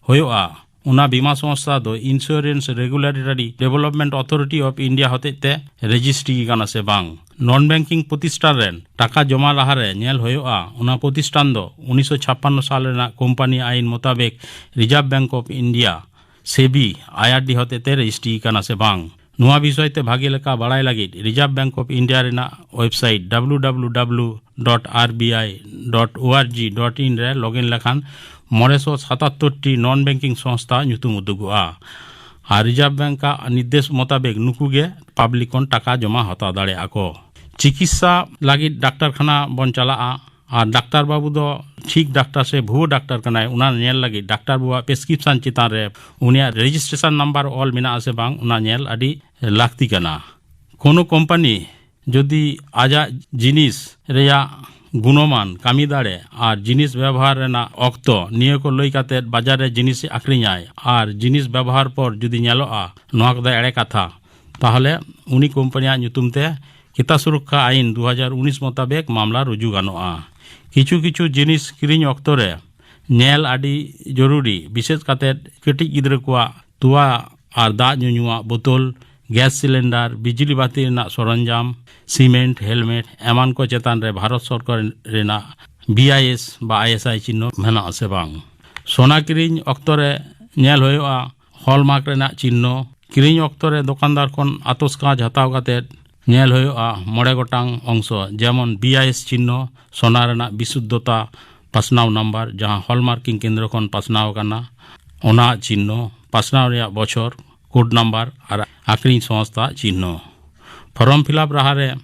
ᱦᱩᱭᱩᱜᱼᱟ ᱚᱱᱟ ᱵᱤᱢᱟ ᱥᱚᱝᱥᱛᱷᱟ ᱫᱚ Insurance Regulatory Development Authority of India ᱦᱚᱛᱮᱡ ᱛᱮ ᱨᱮᱡᱤᱥᱴᱨᱤ ᱠᱟᱱᱟ ᱥᱮ ᱵᱟᱝ᱾ ᱱᱚᱱ ᱵᱮᱝᱠᱤᱝ ᱯᱨᱚᱛᱤᱥᱴᱷᱟᱱ ᱨᱮᱱ ᱴᱟᱠᱟ ᱡᱚᱢᱟ ᱞᱟᱦᱟᱨᱮ ᱧᱮᱞ ᱦᱩᱭᱩᱜᱼᱟ ᱚᱱᱟ ᱯᱨᱚᱛᱤᱥᱴᱷᱟᱱ ᱫᱚ ᱩᱱᱤᱥᱥᱚ ᱪᱷᱟᱯᱯᱟᱱᱱᱚ ᱥᱟᱞ ᱨᱮᱱᱟᱜ ᱠᱳᱢᱯᱟᱱᱤ ᱟᱭᱤᱱ ᱢᱚᱛᱟᱵᱮᱠ ᱨᱤᱡᱟᱨᱵᱷ ᱵᱮᱝᱠ ᱚᱯᱷ ᱤᱱᱰᱤᱭᱟ, ᱥᱮᱵᱤ, ᱟᱭᱟᱨᱰᱤ ᱦᱚᱛᱮᱛᱮ ᱨᱮᱡᱤᱥᱴᱨᱤ ᱠᱟᱱᱟ ᱥᱮ ᱵᱟᱝ᱾ ᱱᱚᱣᱟ ᱵᱤᱥᱚᱭ ᱛᱮ ᱵᱷᱟᱜᱮ ᱞᱮᱠᱟ ᱵᱟᱲᱟᱭ ᱞᱟᱹᱜᱤᱫ ᱨᱤᱡᱟᱨᱵᱷ ᱵᱮᱝᱠ ᱚᱯᱷ ᱤᱱᱰᱤᱭᱟ ᱨᱮᱱᱟᱜ website W W W dot R B I dot O R G dot in ᱨᱮ ᱞᱚᱜᱤᱱ ᱞᱮᱠᱷᱟᱱ ᱢᱚᱬᱮ ᱥᱚ ᱥᱟᱛᱟᱛᱛᱳᱨ ᱴᱤ ᱱᱚᱱ ᱵᱮᱝᱠᱤᱝ ᱥᱚᱝᱥᱛᱷᱟ ᱧᱩᱛᱩᱢ ᱩᱫᱩᱜᱚᱜᱼᱟ᱾ ᱟᱨ ᱨᱤᱡᱟᱨᱵᱷ ᱵᱮᱝᱠ ᱟᱜ ᱱᱤᱨᱫᱮᱥ ᱢᱚᱛᱟᱵᱮᱠ ᱱᱩᱠᱩ ᱜᱮ ᱯᱟᱵᱽᱞᱤᱠ ᱠᱷᱚᱱ ᱴᱟᱠᱟ ᱡᱚᱢᱟ ᱦᱟᱛᱟᱣ ᱫᱟᱲᱮᱭᱟᱜᱼᱟ ᱠᱚ᱾ ᱪᱤᱠᱤᱛᱥᱟ ᱞᱟᱹᱜᱤᱫ ᱰᱟᱠᱛᱟᱨ ᱠᱷᱟᱱᱟ ᱵᱚᱱ ᱪᱟᱞᱟᱜᱼᱟ, ᱟᱨ ᱰᱟᱠᱛᱟᱨ ᱵᱟᱹᱵᱩ ᱫᱚ ᱴᱷᱤᱠ ᱰᱟᱠᱛᱟᱨ ᱥᱮ ᱵᱷᱩᱣᱟᱹ ᱰᱟᱠᱛᱟᱨ ᱠᱟᱱᱟᱭ, ᱚᱱᱟ ᱧᱮᱞ ᱞᱟᱹᱜᱤᱫ ᱰᱟᱠᱛᱟᱨ ᱵᱟᱹᱵᱩᱣᱟᱜ ᱯᱨᱮᱥᱠᱨᱤᱯᱥᱚᱱ ᱪᱮᱛᱟᱱ ᱨᱮ ᱩᱱᱤᱭᱟᱜ ᱨᱮᱡᱤᱥᱴᱨᱮᱥᱚᱱ ᱱᱟᱢᱵᱟᱨ ᱚᱞ ᱢᱮᱱᱟᱜᱼᱟ ᱥᱮ ᱵᱟᱝ, ᱚᱱᱟ ᱧᱮᱞ ᱟᱹᱰᱤ ᱞᱟᱹᱠᱛᱤ ᱠᱟᱱᱟ᱾ ᱠᱳᱱᱳ ᱠᱳᱢᱯᱟᱱᱤ ᱡᱩᱫᱤ ᱟᱡᱟᱜ ᱡᱤᱱᱤᱥ ᱨᱮᱭᱟᱜ ᱜᱩᱱᱚᱢᱟᱱ, ᱠᱟᱹᱢᱤ ᱫᱟᱲᱮ ᱟᱨ ᱡᱤᱱᱤᱥ ᱵᱮᱵᱚᱦᱟᱨ ᱨᱮᱱᱟᱜ ᱚᱠᱛᱚ ᱱᱤᱭᱟᱹ ᱠᱚ ᱞᱟᱹᱭ ᱠᱟᱛᱮ ᱵᱟᱡᱟᱨ ᱨᱮ ᱡᱤᱱᱤᱥ ᱟᱹᱠᱷᱨᱤᱧᱟᱭ ᱟᱨ ᱡᱤᱱᱤᱥ ᱵᱮᱵᱚᱦᱟᱨ ᱯᱚᱨ ᱡᱩᱫᱤ ᱧᱮᱞᱚᱜᱼᱟ ᱱᱚᱣᱟ ᱠᱚᱫᱚ ᱮᱲᱮ ᱠᱟᱛᱷᱟ, ᱛᱟᱦᱚᱞᱮ ᱩᱱᱤ ᱠᱳᱢᱯᱟᱱᱤᱭᱟᱜ ᱧᱩᱛᱩᱢ ᱛᱮ ᱠᱨᱮᱛᱟ ᱥᱩᱨᱚᱠᱠᱷᱟ ᱟᱭᱤᱱ ᱫᱩ ᱦᱟᱡᱟᱨ ᱩᱱᱤᱥ ᱢᱚᱛᱟᱵᱮᱠ ᱢᱟᱢᱞᱟ ᱨᱩᱡᱩ ᱜᱟᱱᱚᱜᱼᱟ᱾ ᱠᱤᱪᱷᱩ ᱠᱤᱪᱷᱩ ᱡᱤᱱᱤᱥ ᱠᱤᱨᱤᱧ ᱚᱠᱛᱚ ᱨᱮ ᱧᱮᱞ ᱟᱹᱰᱤ ᱡᱚᱨᱩᱨᱤ, ᱵᱤᱥᱮᱥ ᱠᱟᱛᱮ ᱠᱟᱹᱴᱤᱡ ᱜᱤᱫᱽᱨᱟᱹ ᱠᱚᱣᱟᱜ ᱛᱚᱣᱟ ᱟᱨ ᱫᱟᱜ ᱧᱩᱧᱩᱣᱟᱜ ᱵᱳᱛᱳᱞ, ᱜᱮᱥ ᱥᱤᱞᱤᱱᱰᱟᱨ, ᱵᱤᱡᱽᱞᱤ ᱵᱟᱹᱛᱤ ᱨᱮᱱᱟᱜ ᱥᱚᱨᱚᱧᱡᱟᱢ, ᱥᱤᱢᱮᱱᱴ, ᱦᱮᱞᱢᱮᱴ ᱮᱢᱟᱱ ᱠᱚ ᱪᱮᱛᱟᱱ ᱨᱮ ᱵᱷᱟᱨᱚᱛ ᱥᱚᱨᱠᱟᱨ ᱨᱮᱱᱟᱜ ᱵᱤ ᱟᱭ ᱮᱥ ᱵᱟ ᱟᱭ ᱮᱥ ᱟᱭ ᱪᱤᱱᱦᱟᱹ ᱢᱮᱱᱟᱜᱼᱟ ᱥᱮ ᱵᱟᱝ᱾ ᱥᱚᱱᱟ ᱠᱤᱨᱤᱧ ᱚᱠᱛᱚ ᱨᱮ ᱧᱮᱞ ᱦᱩᱭᱩᱜᱼᱟ ᱦᱚᱞᱢᱟᱨᱠ ᱨᱮᱱᱟᱜ ᱪᱤᱱᱦᱟᱹ᱾ ᱠᱤᱨᱤᱧ ᱚᱠᱛᱚ ᱨᱮ ᱫᱚᱠᱟᱱᱫᱟᱨ ᱠᱷᱚᱱ ᱟᱛᱚᱥ ᱠᱟᱸᱪ ᱦᱟᱛᱟᱣ ᱠᱟᱛᱮ ᱧᱮᱞ ᱦᱩᱭᱩᱜᱼᱟ ᱢᱚᱬᱮ ᱜᱚᱴᱟᱝ ᱚᱝᱥᱚ, ᱡᱮᱢᱚᱱ ᱵᱤ ᱟᱭ ᱮᱥ ᱪᱤᱱᱦᱟᱹ, ᱥᱚᱱᱟ ᱨᱮᱱᱟᱜ ᱵᱤᱥᱩᱫᱽᱫᱷᱚᱛᱟ, ᱯᱟᱥᱱᱟᱣ ᱱᱟᱢᱵᱟᱨ ᱡᱟᱦᱟᱸ ᱦᱚᱞᱢᱟᱨᱠᱤᱝ ᱠᱮᱱᱫᱨᱚ ᱠᱷᱚᱱ ᱯᱟᱥᱱᱟᱣ ᱟᱠᱟᱱᱟ, ᱚᱱᱟ ᱪᱤᱱᱦᱟᱹ, ᱯᱟᱥᱱᱟᱣ ᱨᱮᱭᱟᱜ ᱵᱚᱪᱷᱚᱨ, ᱠᱳᱰ ᱱᱟᱢᱵᱟᱨ ᱟᱨ ᱟᱠᱷᱨᱤᱧ ᱥᱚᱝᱥᱛᱷᱟ ᱪᱤᱱᱦᱟᱹ᱾ ᱯᱷᱚᱨᱚᱢ ᱯᱷᱤᱞᱟᱯ ᱞᱟᱦᱟᱨᱮ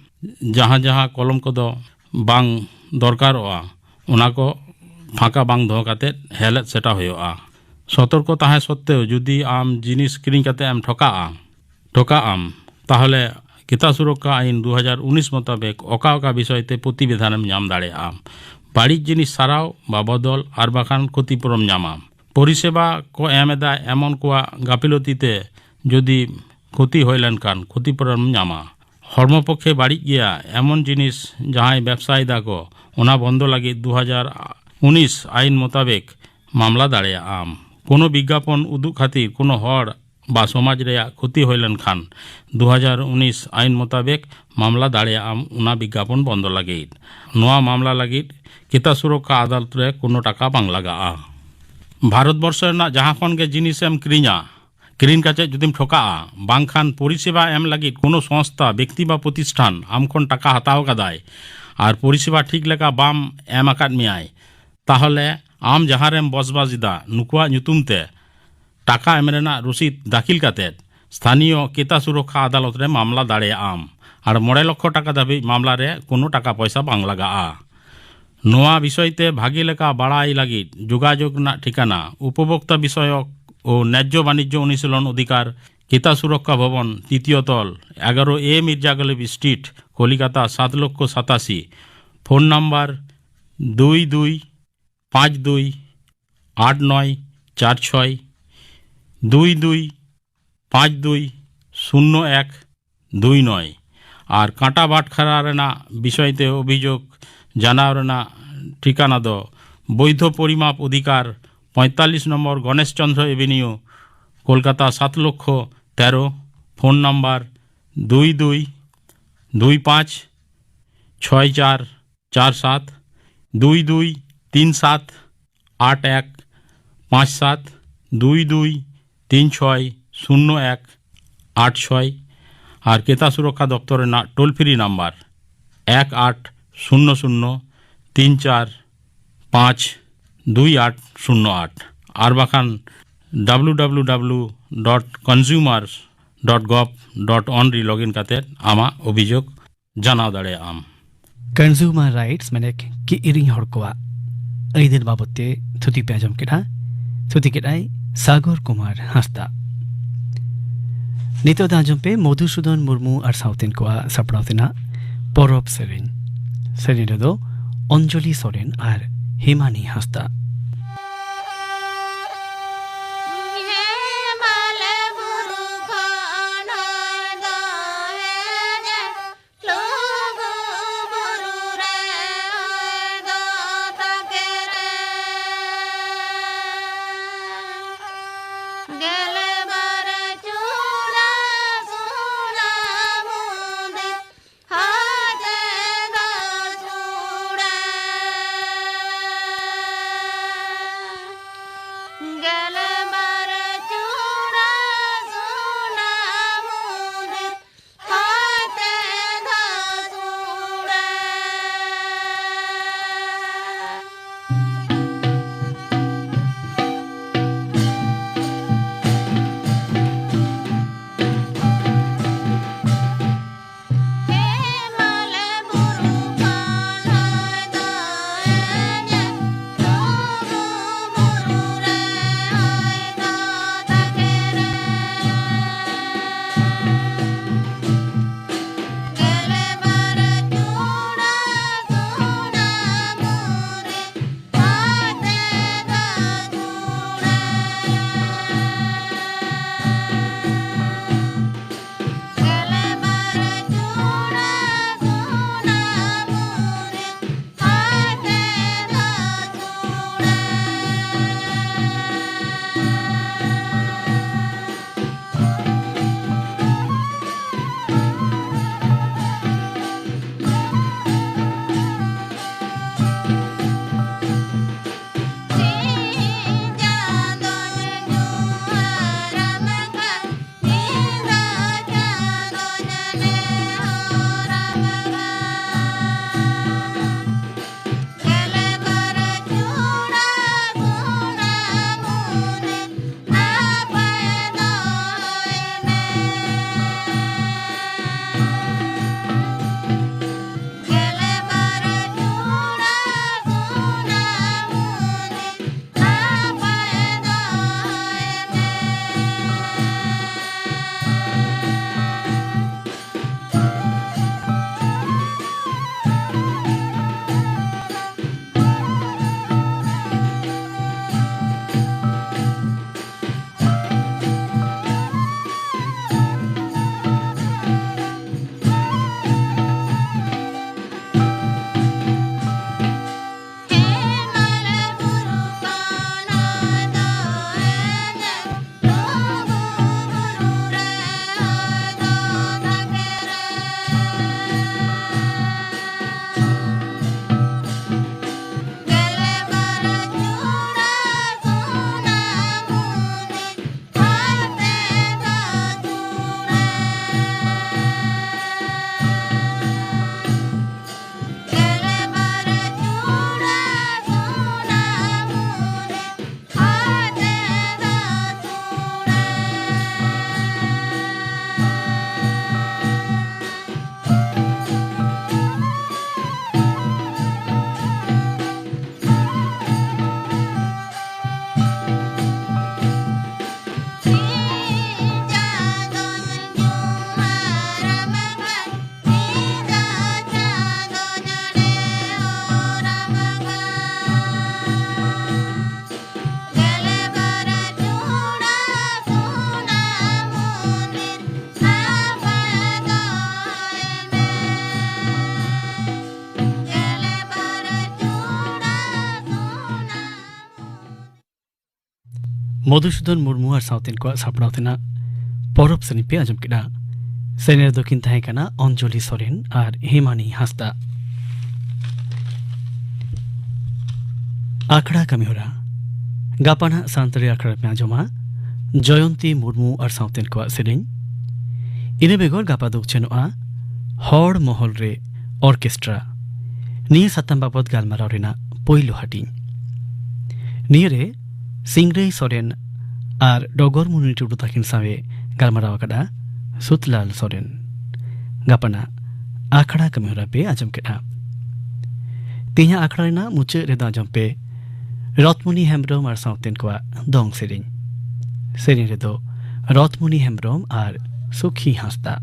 ᱡᱟᱦᱟᱸ ᱡᱟᱦᱟᱸ ᱠᱚᱞᱚᱢ ᱠᱚᱫᱚ ᱵᱟᱝ ᱫᱚᱨᱠᱟᱨᱚᱜᱼᱟ, ᱚᱱᱟ ᱠᱚ ᱯᱷᱟᱸᱠᱟ ᱵᱟᱝ ᱫᱚᱦᱚ ᱠᱟᱛᱮ ᱦᱮᱞᱮᱫ ᱥᱮᱴᱟ ᱦᱩᱭᱩᱜᱼᱟ᱾ ᱥᱚᱛᱚᱨᱠᱚ ᱛᱟᱦᱮᱸ ᱥᱚᱛᱛᱮᱣ ᱡᱩᱫᱤ ᱟᱢ ᱡᱤᱱᱤᱥ ᱠᱤᱨᱤᱧ ᱠᱟᱛᱮ ᱮᱢ ᱴᱷᱚᱠᱟᱜᱼᱟ, ᱴᱷᱚᱠᱟᱜ ᱟᱢ, ᱛᱟᱦᱚᱞᱮ ᱠᱨᱮᱛᱟ ᱥᱩᱨᱚᱠᱠᱷᱟ ᱟᱭᱤᱱ ᱫᱩ ᱦᱟᱡᱟᱨ ᱩᱱᱤᱥ ᱢᱚᱛᱟᱵᱮᱠ ᱚᱠᱟ ᱚᱠᱟ ᱵᱤᱥᱚᱭ ᱛᱮ ᱯᱨᱚᱛᱤᱵᱮᱫᱷᱟᱱᱮᱢ ᱧᱟᱢ ᱫᱟᱲᱮᱭᱟᱜᱼᱟ᱾ ᱵᱟᱹᱲᱤᱡ ᱡᱤᱱᱤᱥ ᱥᱟᱨᱟᱣ ᱵᱟ ᱵᱚᱫᱚᱞ ᱟᱨ ᱵᱟᱠᱷᱟᱱ ᱠᱷᱚᱛᱤᱯᱩᱨᱚᱱ ᱧᱟᱢᱟ᱾ ᱯᱚᱨᱤᱥᱮᱵᱟ ᱠᱚ ᱮᱢ ᱮᱫᱟ ᱮᱢᱚᱱ ᱠᱚᱣᱟᱜ ᱜᱟᱯᱤᱞᱚᱛᱤ ᱛᱮ ᱡᱩᱫᱤ ᱠᱷᱚᱛᱤ ᱦᱩᱭ ᱞᱮᱱᱠᱷᱟᱱ ᱠᱷᱚᱛᱤᱯᱩᱨᱚᱱ ᱧᱟᱢᱟ᱾ ᱦᱚᱲᱢᱚ ᱯᱚᱠᱠᱷᱮ ᱵᱟᱹᱲᱤᱡ ᱜᱮᱭᱟ ᱮᱢᱚᱱ ᱡᱤᱱᱤᱥ ᱡᱟᱦᱟᱸᱭ ᱵᱮᱵᱥᱟᱭ ᱫᱟᱠᱚ, ᱚᱱᱟ ᱵᱚᱱᱫᱚ ᱞᱟᱹᱜᱤᱫ ᱫᱩ ᱦᱟᱡᱟᱨ ᱩᱱᱤᱥ ᱟᱭᱤᱱ ᱢᱚᱛᱟᱵᱮᱠ ᱢᱟᱢᱞᱟ ᱫᱟᱲᱮᱭᱟᱜᱼᱟᱢ᱾ ᱠᱳᱱᱳ ᱵᱤᱜᱽᱜᱟᱯᱚᱱ ᱩᱫᱩᱜ ᱠᱷᱟᱹᱛᱤᱨ ᱠᱳᱱᱳ ᱦᱚᱲ ᱵᱟ ᱥᱚᱢᱟᱡᱽ ᱨᱮᱭᱟᱜ ᱠᱷᱚᱛᱤ ᱦᱩᱭ ᱞᱮᱱᱠᱷᱟᱱ ᱫᱩ ᱦᱟᱡᱟᱨ ᱩᱱᱤᱥ ᱟᱭᱤᱱ ᱢᱚᱛᱟᱵᱮᱠ ᱢᱟᱢᱞᱟ ᱫᱟᱲᱮᱭᱟᱜᱼᱟᱢ, ᱚᱱᱟ ᱵᱤᱜᱽᱜᱟᱯᱚᱱ ᱵᱚᱱᱫᱚ ᱞᱟᱹᱜᱤᱫ᱾ ᱱᱚᱣᱟ ᱢᱟᱢᱞᱟ ᱞᱟᱹᱜᱤᱫ ᱠᱨᱮᱛᱟ ᱥᱩᱨᱚᱠᱠᱷᱟ ᱟᱫᱟᱞᱚᱛ ᱨᱮ ᱠᱳᱱᱳ ᱴᱟᱠᱟ ᱵᱟᱝ ᱞᱟᱜᱟᱜᱼᱟ᱾ ᱵᱷᱟᱨᱚᱛ ᱵᱚᱨᱥᱚ ᱨᱮᱱᱟᱜ ᱡᱟᱦᱟᱸ ᱠᱷᱚᱱ ᱜᱮ ᱡᱤᱱᱤᱥ ᱮᱢ ᱠᱤᱨᱤᱧᱟ, ᱠᱤᱨᱤᱧ ᱠᱟᱛᱮ ᱡᱩᱫᱤᱢ ᱴᱷᱚᱠᱟᱜᱼᱟ, ᱵᱟᱝᱠᱷᱟᱱ ᱯᱚᱨᱤᱥᱮᱵᱟ ᱮᱢ ᱞᱟᱹᱜᱤᱫ ᱠᱳᱱᱳ ᱥᱚᱝᱥᱛᱷᱟ, ᱵᱮᱠᱛᱤ ᱵᱟ ᱯᱨᱚᱛᱤᱥᱴᱷᱟᱱ ᱟᱢ ᱠᱷᱚᱱ ᱴᱟᱠᱟ ᱦᱟᱛᱟᱣ ᱠᱟᱫᱟᱭ ᱟᱨ ᱯᱚᱨᱤᱥᱮᱵᱟ ᱴᱷᱤᱠ ᱞᱮᱠᱟ ᱵᱟᱢ ᱮᱢ ᱟᱠᱟᱫ ᱢᱮᱭᱟᱭ, ᱛᱟᱦᱚᱞᱮ ᱟᱢ ᱡᱟᱦᱟᱸ ᱨᱮᱢ ᱵᱚᱥᱵᱟᱥ ᱮᱫᱟ, ᱱᱩᱠᱩᱣᱟᱜ ᱧᱩᱛᱩᱢ ᱛᱮ ᱴᱟᱠᱟ ᱮᱢ ᱨᱮᱱᱟᱜ ᱨᱚᱥᱤᱫ ᱫᱟᱹᱠᱷᱤᱞ ᱠᱟᱛᱮ ᱥᱛᱷᱟᱱᱤᱭᱚ ᱠᱮᱛᱟ ᱥᱩᱨᱚᱠᱠᱷᱟ ᱟᱫᱟᱞᱚᱛ ᱨᱮ ᱢᱟᱢᱞᱟ ᱫᱟᱲᱮᱭᱟᱜ ᱟᱢ ᱟᱨ ᱢᱚᱬᱮ ᱞᱚᱠᱷᱚ ᱴᱟᱠᱟ ᱫᱷᱟᱹᱵᱤᱡ ᱢᱟᱢᱞᱟ ᱨᱮ ᱠᱳᱱᱳ ᱴᱟᱠᱟ ᱯᱚᱭᱥᱟ ᱵᱟᱝ ᱞᱟᱜᱟᱜᱼᱟ᱾ ᱱᱚᱣᱟ ᱵᱤᱥᱚᱭ ᱛᱮ ᱵᱷᱟᱜᱮ ᱞᱮᱠᱟ ᱵᱟᱲᱟᱭ ᱞᱟᱹᱜᱤᱫ ᱡᱳᱜᱟᱡᱳᱜᱽ ᱨᱮᱱᱟᱜ ᱴᱷᱤᱠᱟᱱᱟ ᱩᱯᱚᱵᱷᱳᱠᱛᱟ ᱵᱤᱥᱚᱭᱚᱠ ᱳ ᱱᱮᱡᱽᱡᱚ ᱵᱟᱱᱤᱡᱽᱡᱚ ᱚᱱᱩᱥᱤᱞᱚᱱ ᱚᱫᱷᱤᱠᱟᱨ, ᱠᱮᱛᱟ ᱥᱩᱨᱚᱠᱠᱷᱟ ᱵᱷᱚᱵᱚᱱ, ᱛᱤᱛᱤᱭᱚ ᱛᱚᱞ, ᱮᱜᱟᱨᱚ ᱮ ᱢᱤᱨᱡᱟ ᱜᱟᱞᱤᱵ ᱥᱴᱨᱤᱴ, ᱠᱚᱞᱤᱠᱟᱛᱟ ᱥᱟᱛ ᱞᱚᱠᱷᱚ ᱥᱟᱛᱟᱥᱤ, ᱯᱷᱳᱱ ᱱᱟᱢᱵᱟᱨ ᱫᱩᱭ ᱫᱩᱭ ᱯᱟᱸᱪ ᱫᱩᱭ ᱟᱴ ᱱᱚᱭ ᱪᱟᱨ ᱪᱷᱚᱭ, ᱫᱩᱭ ᱫᱩᱭ ᱯᱟᱸᱪ ᱫᱩᱭ ᱥᱩᱱᱱᱚ ᱮᱠ ᱫᱩᱭ ᱱᱚᱭ᱾ ᱟᱨ ᱠᱟᱸᱴᱟ ᱵᱟᱴᱠᱷᱟᱨᱟ ᱨᱮᱱᱟᱜ ᱵᱤᱥᱚᱭ ᱛᱮ ᱚᱵᱷᱤᱡᱳᱜᱽ ᱡᱟᱱᱟᱣ ᱨᱮᱱᱟᱜ ᱴᱷᱤᱠᱟᱱᱟ ᱫᱚ ᱵᱳᱭᱫᱷᱚ ᱯᱚᱨᱤᱢᱟᱯ ᱚᱫᱷᱤᱠᱟᱨ, ᱯᱚᱸᱭᱛᱟᱞᱤᱥ ᱱᱚᱢᱵᱚᱨ ᱜᱚᱱᱮᱥ ᱪᱚᱸᱫᱽᱨᱚ ᱮᱵᱷᱮᱱᱤᱭᱩ, ᱠᱳᱞᱠᱟᱛᱟ ᱥᱟᱛ ᱞᱚᱠᱷᱚ ᱛᱮᱨᱚ, ᱯᱷᱳᱱ ᱱᱟᱢᱵᱟᱨ ᱫᱩᱭ ᱫᱩᱭ ᱫᱩᱭ ᱯᱟᱸᱪ ᱪᱷᱚᱭ ᱪᱟᱨ ᱪᱟᱨ ᱥᱟᱛ, ᱫᱩᱭ ᱫᱩᱭ ᱛᱤᱱ ᱥᱟᱛ ᱟᱴ ᱮᱠ ᱯᱟᱸᱪ ᱥᱟᱛ, ᱫᱩᱭ ᱫᱩᱭ ᱛᱤᱱ ᱪᱷᱚᱭ ᱥᱩᱱᱱᱚ ᱮᱠ ᱟᱴ ᱪᱷᱚᱭ᱾ ᱟᱨ ᱠᱮᱛᱟ ᱥᱩᱨᱚᱠᱠᱷᱟ ᱫᱚᱯᱛᱚᱨ ᱨᱮᱱᱟᱜ ᱴᱳᱞ ᱯᱷᱨᱤ ᱱᱟᱢᱵᱟᱨ ᱮᱠ ᱟᱴ ᱥᱩᱱᱱᱚ ᱥᱩᱱᱱᱚ ᱛᱤᱱ ᱪᱟᱨ ᱯᱟᱸᱪ ᱫᱩᱭ ᱟᱴ ᱥᱩᱱᱱᱚ ᱟᱴ, ᱟᱨ ᱵᱟᱠᱷᱟᱱ W W W dot consumers dot gov dot in ᱨᱮ ᱞᱚᱜᱤᱱ ᱠᱟᱛᱮ ᱟᱢᱟᱜ ᱚᱵᱷᱤᱡᱳᱜᱽ ᱡᱟᱱᱟᱣ ᱫᱟᱲᱮᱭᱟᱜ ᱟᱢ᱾ ᱠᱚᱱᱡᱩᱢᱟᱨ ᱨᱟᱭᱤᱴᱥ ᱢᱟᱱᱮ ᱠᱤᱨᱤᱧ ᱦᱚᱲ ᱠᱚᱣᱟᱜ ᱟᱹᱭᱫᱟᱹᱨ ᱵᱟᱵᱚᱛ ᱛᱮ ᱛᱷᱩᱛᱤ ᱯᱮ ᱟᱸᱡᱚᱢ ᱠᱮᱫᱼᱟ᱾ ᱛᱷᱩᱛᱤ ᱠᱮᱫᱼᱟᱭ ᱥᱟᱜᱚᱨ ᱠᱩᱢᱟᱨ ᱦᱟᱸᱥᱫᱟ᱾ ᱱᱤᱛᱚᱜ ᱫᱚ ᱟᱸᱡᱚᱢ ᱯᱮ ᱢᱚᱫᱷᱩᱥᱩᱫᱚᱱ ᱢᱩᱨᱢᱩ ᱟᱨ ᱥᱟᱶᱛᱮᱱ ᱠᱚᱣᱟᱜ ᱥᱟᱯᱲᱟᱣ ᱛᱮᱱᱟᱜ ᱯᱚᱨᱚᱵᱽ ᱥᱮᱨᱮᱧ᱾ ᱥᱮᱨᱮᱧ ᱨᱮᱫᱚ ᱚᱧᱡᱚᱞᱤ ᱥᱚᱨᱮᱱ ᱟᱨ ᱦᱮᱢᱟᱱᱤ ᱦᱟᱸᱥᱫᱟ᱾ ᱢᱚᱫᱷᱩᱥᱩᱫᱚᱱ ᱢᱩᱨᱢᱩ ᱟᱨ ᱥᱟᱶᱛᱮᱱ ᱠᱚᱣᱟᱜ ᱥᱟᱯᱲᱟᱣ ᱛᱮᱱᱟᱜ ᱯᱚᱨᱚᱵᱽ ᱥᱮᱨᱮᱧ ᱯᱮ ᱟᱸᱡᱚᱢ ᱠᱮᱫᱟ᱾ ᱥᱮᱨᱮᱧ ᱨᱮᱫᱚ ᱠᱤᱱ ᱛᱟᱦᱮᱸ ᱠᱟᱱᱟ ᱚᱧᱡᱚᱞᱤ ᱥᱚᱨᱮᱱ ᱟᱨ ᱦᱤᱢᱟᱱᱤ ᱦᱟᱸᱥᱫᱟ᱾ ᱟᱠᱷᱲᱟ ᱠᱟᱹᱢᱤᱦᱚᱨᱟ᱾ ᱜᱟᱯᱟ ᱱᱟᱜ ᱥᱟᱱᱛᱟᱲᱤ ᱟᱠᱷᱲᱟ ᱨᱮᱯᱮ ᱟᱸᱡᱚᱢᱟ ᱡᱚᱭᱚᱱᱛᱤ ᱢᱩᱨᱢᱩ ᱟᱨ ᱥᱟᱶᱛᱮᱱ ᱠᱚᱣᱟᱜ ᱥᱮᱨᱮᱧ᱾ ᱤᱱᱟᱹ ᱵᱮᱜᱚᱨ ᱜᱟᱯᱟ ᱫᱚ ᱩᱪᱷᱟᱹᱱᱚᱜᱼᱟ ᱦᱚᱲ ᱢᱚᱦᱚᱞ ᱨᱮ ᱚᱨᱠᱮᱥᱴᱨᱟ᱾ ᱱᱤᱭᱟᱹ ᱥᱟᱛᱟᱢ ᱵᱟᱵᱚᱛ ᱜᱟᱞᱢᱟᱨᱟᱣ ᱨᱮᱱᱟᱜ ᱯᱳᱭᱞᱳ ᱦᱟᱹᱴᱤᱧ᱾ ᱱᱤᱭᱟᱹᱨᱮ ᱥᱤᱝᱨᱟᱹᱭ ᱥᱚᱨᱮᱱ ᱟᱨ ᱰᱚᱜᱚᱨ ᱢᱩᱱᱤ ᱴᱩᱰᱩ ᱛᱟᱹᱠᱤᱱ ᱥᱟᱶᱮ ᱜᱟᱞᱢᱟᱨᱟᱣ ᱟᱠᱟᱫᱼᱟ ᱥᱩᱛᱞᱟᱞ ᱥᱚᱨᱮᱱ᱾ ᱜᱟᱯᱟᱱᱟᱜ ᱟᱠᱷᱲᱟ ᱠᱟᱹᱢᱤᱦᱚᱨᱟ ᱯᱮ ᱟᱸᱡᱚᱢ ᱠᱮᱫᱼᱟ᱾ ᱛᱮᱦᱮᱧᱟᱜ ᱟᱠᱷᱲᱟ ᱨᱮᱱᱟᱜ ᱢᱩᱪᱟᱹᱫ ᱨᱮᱫᱚ ᱟᱸᱡᱚᱢ ᱯᱮ ᱨᱚᱛᱢᱩᱱᱤ ᱦᱮᱢᱵᱨᱚᱢ ᱟᱨ ᱥᱟᱶᱛᱮᱱ ᱠᱚᱣᱟᱜ ᱫᱚᱝ ᱥᱮᱨᱮᱧ᱾ ᱥᱮᱨᱮᱧ ᱨᱮᱫᱚ ᱨᱚᱛᱢᱩᱱᱤ ᱦᱮᱢᱵᱨᱚᱢ ᱟᱨ ᱥᱩᱠᱷᱤ ᱦᱟᱸᱥᱫᱟ᱾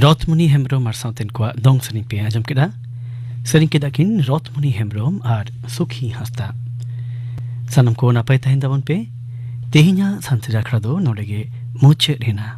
ᱨᱚᱛᱢᱩᱱᱤ ᱦᱮᱢᱵᱨᱚᱢ ᱟᱨ ᱥᱟᱶᱛᱮᱱ ᱠᱚᱣᱟᱜ ᱫᱚᱝ ᱥᱮᱨᱮᱧ ᱯᱮ ᱟᱸᱡᱚᱢ ᱠᱮᱫᱟ᱾ ᱥᱮᱨᱮᱧ ᱠᱮᱫᱟ ᱠᱤᱱ ᱨᱚᱛᱢᱩᱱᱤ ᱦᱮᱢᱵᱨᱚᱢ ᱟᱨ ᱥᱩᱠᱷᱤ ᱦᱟᱸᱥᱫᱟ᱾ ᱥᱟᱱᱟᱢ ᱠᱚ ᱱᱟᱯᱟᱭ ᱛᱟᱦᱮᱱ ᱛᱟᱵᱚᱱ ᱯᱮ᱾ ᱛᱮᱦᱮᱧᱟᱜ ᱥᱟᱱᱛᱟᱲᱤ ᱟᱠᱷᱲᱟ ᱫᱚ ᱱᱚᱰᱮ ᱜᱮ ᱢᱩᱪᱟᱹᱫ ᱮᱱᱟ᱾